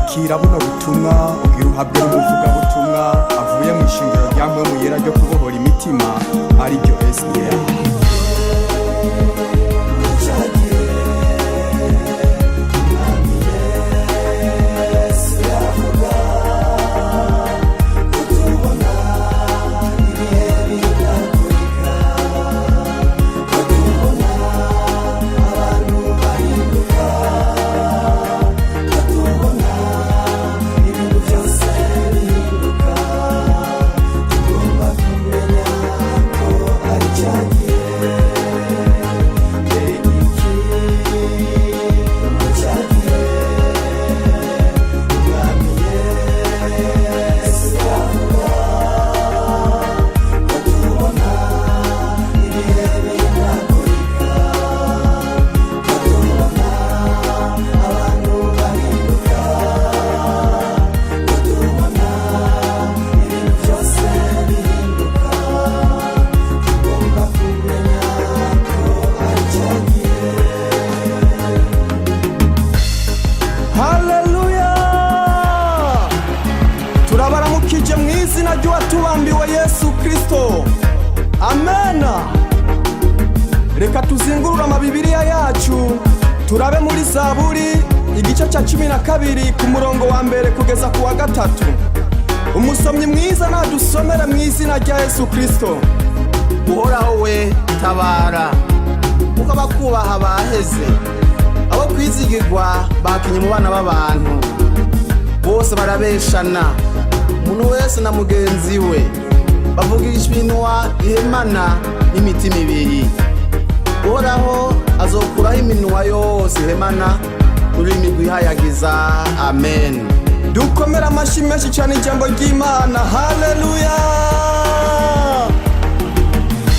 Akira buno butumwa ugira uhabwe n'umuvugabutumwa avuye mu ishingiro rya Mpwemu Yera ryo kubohora imitima, ariryo SDA. Haleluya! Turabaramukije mu izina ry'uwatubambiwe Yesu Kristo. Amena. Reka tuzingurure amabibiriya yacu, turabe muri Zaburi igice cya 12 ku murongo wa mbere kugeza ku wa gatatu. Umusomyi mwiza nadusomere mu izina rya Yesu Kristo. Uhoraho we, tabara, kuko abakubaha baheze. Abo kwizigirwa bakinye mu bana b'abantu. Bose barabeshana, umuntu wese na mugenzi we. Bavugisha iminwa ihemana n'imitima ibiri. Uhoraho azokuraho iminwa yose ihemana, ururimi rwihayagiza. Amen. Dukomere amashyi menshi cyane ijambo ry'Imana. Haleluya!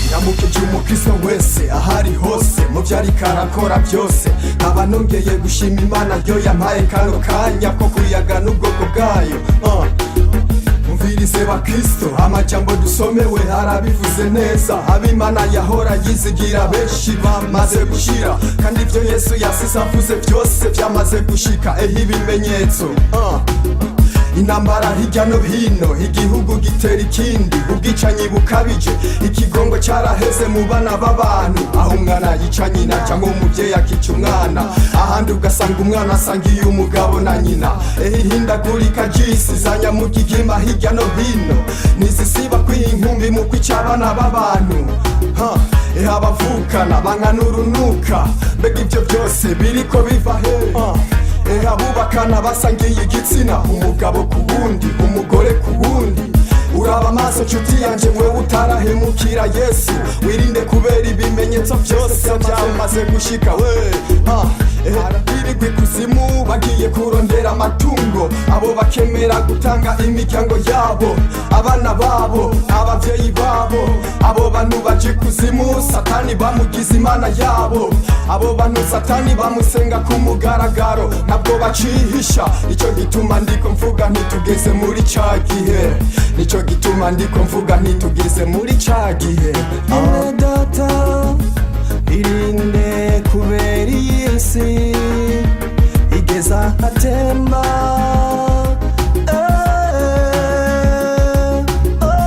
Ndamukije umukristo wese ahari hose mu byo ariko arakora byose. Nkaba nongeye gushima Imana yo yampaye kano kanya ko kuyaga n'ubwoko bwayo. Umvirize bakristo, amajambo dusomewe arabivuze neza. Abimana yahora yizigira benshi bamaze gushira, kandi ibyo Yesu yasize avuze byose byamaze gushika. Ehe ibimenyetso. Intambara hirya no hino, igihugu gitera ikindi, ubwicanyi bukabije, ikigongo cyaraheze mu bana b'abantu, aho umwana yica nyina cyangwa umubyeyi akica umwana, ahandi ugasanga umwana asangiye umugabo na nyina. Ehe ihindagurika ry'isi za nyamugigima hirya no hino ntizisiba kwiha inkumbi mu kwica abana b'abantu. Ha, ehe abavukana bankana urunuka. Mbega ibyo byose biriko biva he? Ehe abubakana basangiye igitsina, umugabo ku wundi, umugore ku wundi. Uraba amaso nshuti yanje, wewe utarahemukira Yesu, wirinde kubera ibimenyetso byose byamaze gushika we. Ha, ehe birirwa ikuzimu bagiye kurondera amatungo, abo bakemera gutanga imiryango yabo, abana babo, abavyeyi babo. Abo bantu baje ikuzimu, Satani bamugize imana yabo. Abo bantu Satani bamusenga ku mugaragaro, ntabwo bacihisha. Nicyo gituma ndiko mvuga ntitugeze muri ca gihe. Nicyo gituma ndiko mvuga ntitugeze muri ca gihe. Mwene data, irinde kubera iyi si igeza ahatemba. Oh.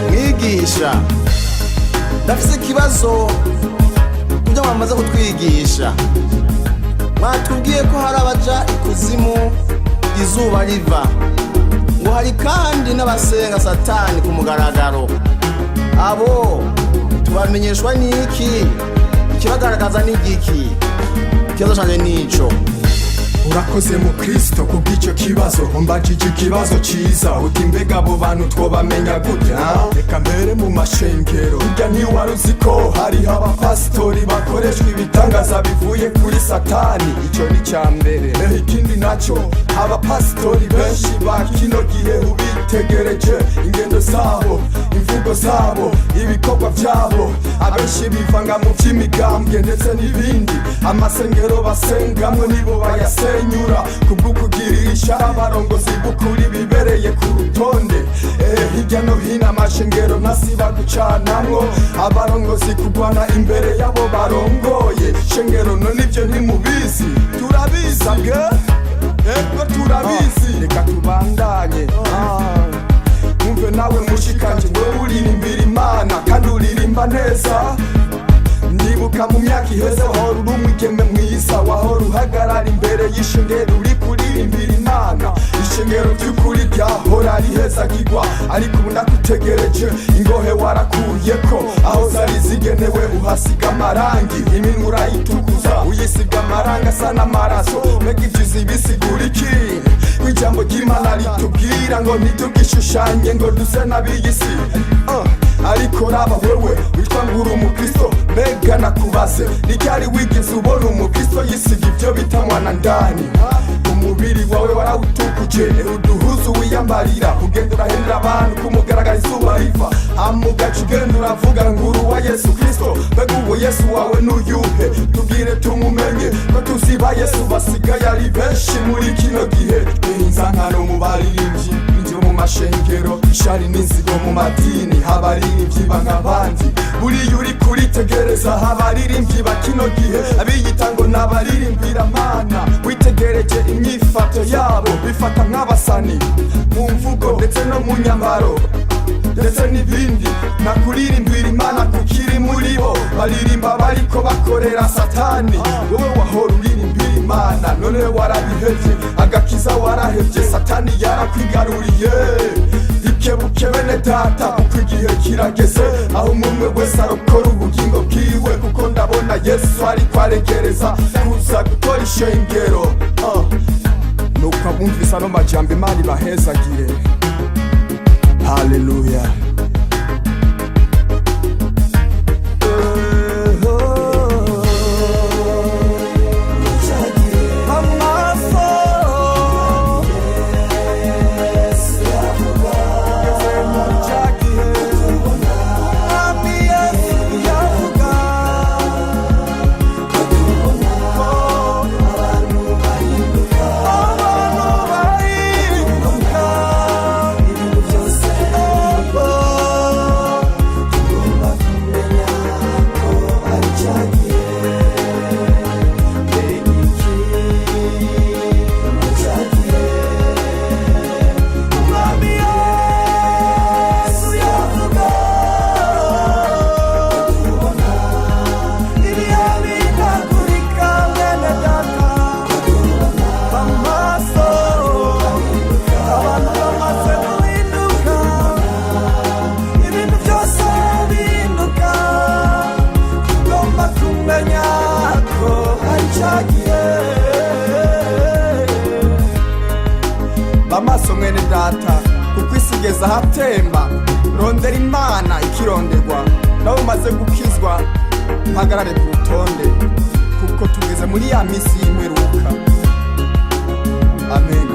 Mwigisha, Ndafise ikibazo kubyo mwamaze kutwigisha. Mwatubwiye ko hari abaja ikuzimu izuba riva, ngo hari kandi n'abasenga Satani ku mugaragaro. Abo tubamenyeshwa n'iki? Ikibagaragaza ni igiki? Ikibazo canje nico. Urakoze mu Kristo kubw'icyo kibazo. Umbajije ikibazo ciza, uti mbega abo bantu twobamenya gute, ha? Reka mbere mu mashengero. Burya ntiwari uzi ko hariho abapasitori bakoreshwa ibitangaza bivuye kuri Satani? Ico ni ca mbere. Ikindi naco, abapasitori benshi ba kino gihe, ubitegereje ingendo zabo, imvugo zabo, ibikorwa vyabo, abenshi bivanga mu vy'imigambwe ndetse n'ibindi. Amasengero basengamwe nibo bayasenyura kubw'ukugirira ishari abarongozi b'ukuri bibereye ku rutonde. Hirya no hino amashengero ntasiba gucanamwo, abarongozi kugwana imbere yabo barongoye shengero. None ivyo ntimubizi? Turabizi bwe, ego turabizi. Reka tubandanye. Mwumve nawe mushikanje, wewe uririmbira Imana kandi uririmba neza. Ndibuka mu myaka iheze wahora uri umwigeme mwiza, wahora uhagarara imbere y'ishengero uri kuririmbira Imana. Ishengero ry'ukuri ryahora rihezagirwa. Ariko ubu ndakutegereje, ingohe warakuyeko aho zari zigenewe, uhasiga amarangi, iminwa urayitukuza, uyisiga amarangi asa n'amaraso. Mbega ivyo uzi bisigura iki? Ijambo ry'Imana ritubwira ngo ntitugishushanye, ngo duse n'ab'iyi si. Ariko raba wewe witwa ngo uri umukristo, mbega nakubaze, ni ryari wigeze ubona umukristo yisiga ibyo bita mwana ndani? Umubiri wawe warawutukuje, uduhuzu wiyambarira, ugenda urahendera abantu kumugaragara izuba riva, amugaca ugenda uravuga ngo uri uwa Yesu Kristo. Mbega uwo Yesu wawe n'uyuhe? Tubwire tumumenye, ko tuziba Yesu basigaye ari benshi muri kino gihe. Inzankano mu baririmbyi n'injyo mu mashengero, ishari n'inzigo mu madini, abaririmbyi nk'abandi. Buriya uri kuritegereza abaririmbyi ba kino gihe, abiyita ngo n'abaririmbira Mana, witegereje imyifato yabo, bifata nk'abasani mu mvugo ndetse no mu nyambaro ndetse n'ibindi. Nakuririmbira Imana kukiri muri bo, baririmba bariko bakorera Satani. Wowe wahora uririmbira Imana, none warabihevye, agakiza warahevye, Satani yarakwigaruriye. Ikebuke bene data, kuko igihe kirageze aho umwe wese arokora ubugingo bwiwe, kuko ndabona Yesu ariko aregereza kuza gutora ishengero. Nuko abumvise ano majambo, Imana ibahezagire. Haleluya. Amaso tugeze muri cya gihe Umwami Yesu yavuga ko abantu bahinduka, Ibintu byose tugomba kumenya ko ari cya gihe. Mbega iki ni cya gihe Umwami Yesu yavuga? Tubona Ibihe bihindagurika, mwene data. Amaso abantu bamaze guhinduka, ibintu byose bihinduka. Tugomba kumenya ko ari cya gihe. Bamaso mwene data, kuko isi igeze ahatemba. Rondera Imana ikironderwa. Nawe umaze gukizwa, mpagarare ku rutonde, kuko tugeze muri ya minsi y'imperuka. Amen.